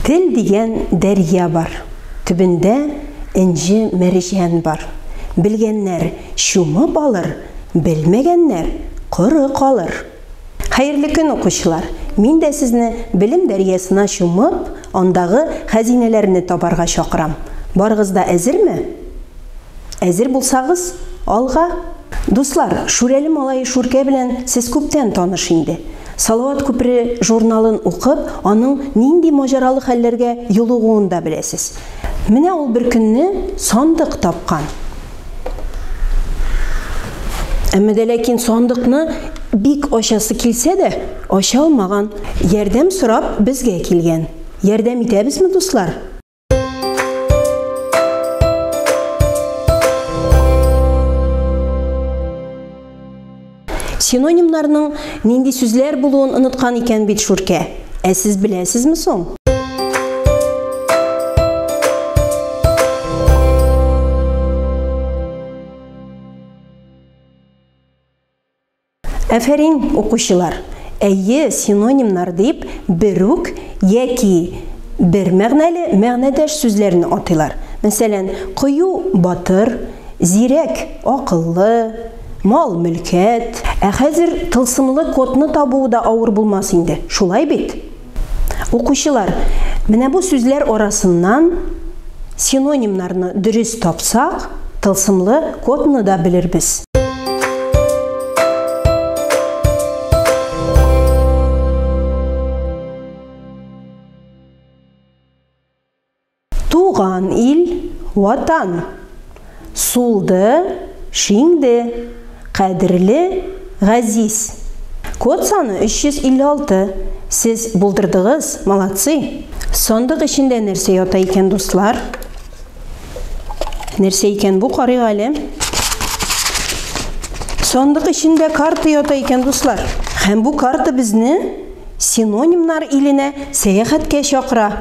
Тел дигән дәрья бар, төбендә энҗе мәрҗән бар. Белгәннәр чумып алыр, белмәгәннәр коры калыр. Хәерле көн, укучылар! Мин дә сезне белем дәрьясына чумып, андагы хәзинәләрне табарга чакырам. Барыгыз да әзерме? Әзер булсагыз, алга! Дуслар, Шүрәле малае Шүркә белән сез күптән таныш инде. Салават күпере журналын укып, аның нинди маҗаралы хәлләргә юлыгуын да беләсез. Менә ул бер көнне сандык тапкан. Әмма дә ләкин сандыкны бик ачасы килсә дә, ача алмаган. Ярдәм сорап безгә килгән. Ярдәм итәбезме, дуслар? Синонимнарның нинди сүзләр булуын оныткан икән бит Шүркә. Ә сез беләсезме соң? Афәрин, укучылар! Әйе, синонимнар дип бер үк яки бер мәгънәле мәгънәдәш сүзләрне атыйлар. Мәсәлән, кыю батыр, зирәк акыллы, мал-мөлкәт. Ә хәзер тылсымлы кодны табуы да авыр булмас инде, шулай бит? Укучылар, менә бу сүзләр арасыннан синонимнарны дөрес тапсак, тылсымлы кодны да белербез. Туган ил, Ватан. Сулды, шиңде, кадерле, газиз. Код саны 356. Сез булдырдыгыз, молодцы! Сандык эчендә нәрсә ята икән, дуслар? Нәрсә икән бу, карыйк әле. Сандык эчендә карта ята икән, дуслар. Һәм бу карта безне Синонимнар иленә сәяхәткә чакыра.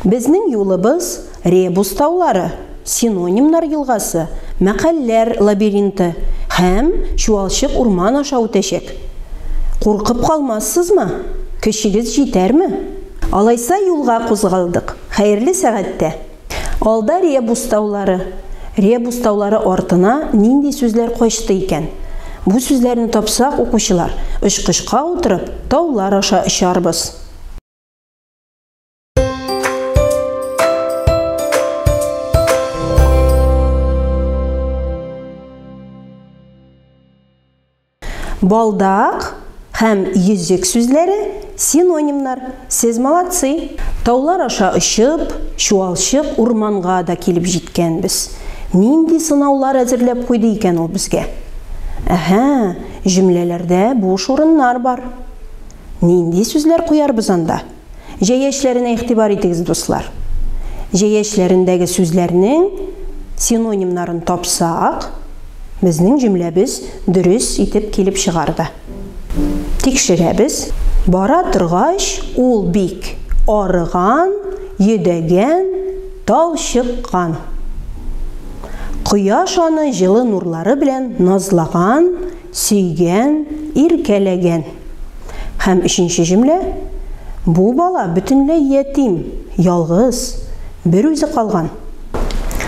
Безнең юлыбыз, Ребус таулары, Синонимнар елгасы, мәкальләр лабиринты һәм чуалчык урман аша үтәчәк. Куркып калмассызмы? Көчегез җитәрме? Алайса юлга кузгалдык. Хәерле сәгатьтә! Алда Ребус таулары. Ребус таулары артына нинди сүзләр качты икән? Бу сүзләрне тапсак, укучылар, очкычка утырып, таулар аша очарбыз. Балдак һәм йөзек сүзләре синонимнар. Сез молодцы! Таулар аша очып, чуалчык урманга да килеп җиткәнбез. Нинди сынаулар әзерләп куйды икән ул безгә? Әһә, җөмләләрдә буш урыннар бар. Нинди сүзләр куярбыз анда? Җәя эчләренә игътибар итегез, дуслар. Җәя эчләрендәге сүзләрнең синонимнарын тапсак, безнең җөмләбез дөрес итеп килеп чыгар да. Тикшерәбез. Бара торгач, ул бик арыган, йөдәгән, талчыккан. Кояш аны җылы нурлары белән назлаган, сөйгән, иркәләгән. Һәм өченче җөмлә, Бу бала бөтенләй ятим, ялгыз, берүзе калган.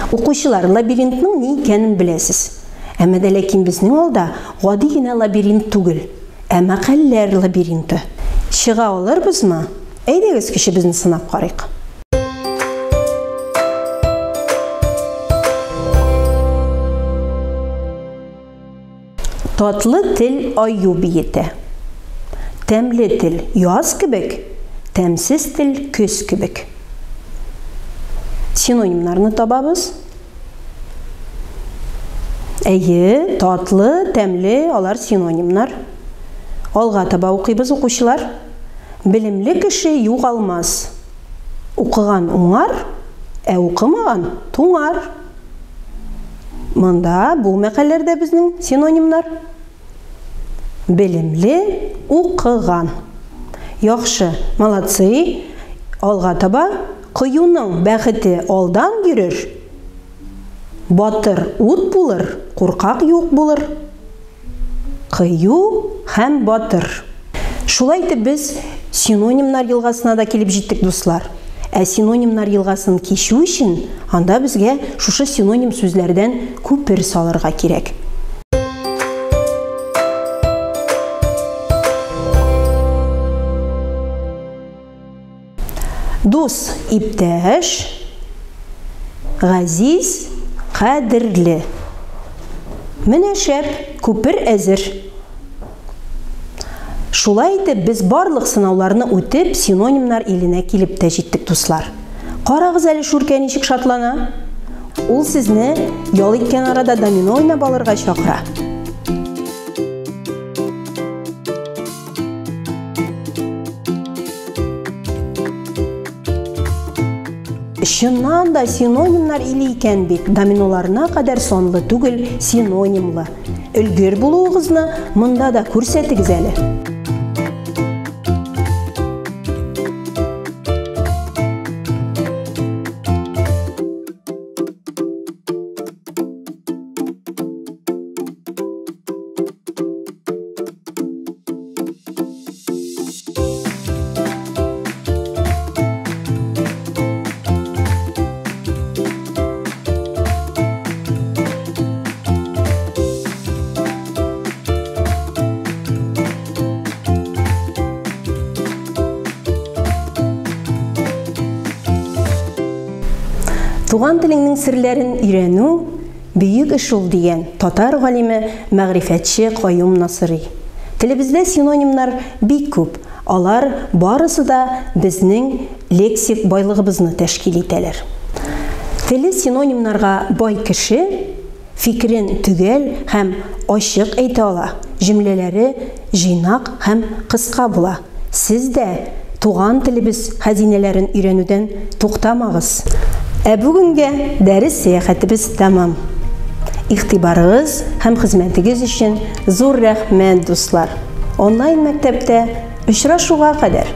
Укучылар, лабиринтның ни икәнен беләсез. Әмма дә ләкин безнең алда гади генә лабиринт түгел, ә мәкальләр лабиринты. Чыга алырбызмы? Әйдәгез көчебезне сынап карыйк. Татлы тел аю биетә. Тәмле тел яз кебек, тәмсез тел көз кебек. Синонимнарны табабыз. Әйе, татлы, тәмле, алар синонимнар. Алга таба укыйбыз, укучылар. Белемле кеше югалмас. Укыган уңар, ә укымаган туңар. Монда бу мәкальләрдә безнең синонимнар. Белемле, укыган. Яхшы, молодцы. Алга таба кыюның бәхете алдан йөрер. Батыр ут булыр, куркак юк булыр. Кыю һәм батыр. Шулай итеп без Синонимнар елгасына да килеп җиттек, дуслар. Ә синонимнар елгасын кичү өчен анда безгә шушы синоним сүзләрдән күпер салырга кирәк. Дус, иптәш, газиз, кадерле. Менә шәп, күпер әзер. Шулай итеп, без барлык сынауларны үтеп, синонимнар иленә килеп тә җиттек, дуслар. Карагыз әле, Шүркә ничек шатлана. Ул сезне ял иткән арада домино уйнап алырга чакыра. Чыннан да синонимнар иле икән бит, доминоларына кадәр санлы түгел, синонимлы. Өлгер булуыгызны монда да күрсәтегез әле. Туган телеңнең серләрен өйрәнү бөек эш ул, дигән татар галиме, мәгърифәтче Каюм Насыйри. Телебездә синонимнар бик күп, алар барысы да безнең лексик байлыгыбызны тәшкил итәләр. Теле синонимнарга бай кеше фикерен төгәл һәм ачык әйтә ала, җөмләләре җыйнак һәм кыска була. Сез дә туган телебез хәзинәләрен өйрәнүдән туктамагыз. Ә бүгенгә дәрес сәяхәтебез тәмам. Игътибарыгыз һәм хезмәтегез өчен зур рәхмәт, дуслар. Онлайн мәктәптә очрашуга кадәр!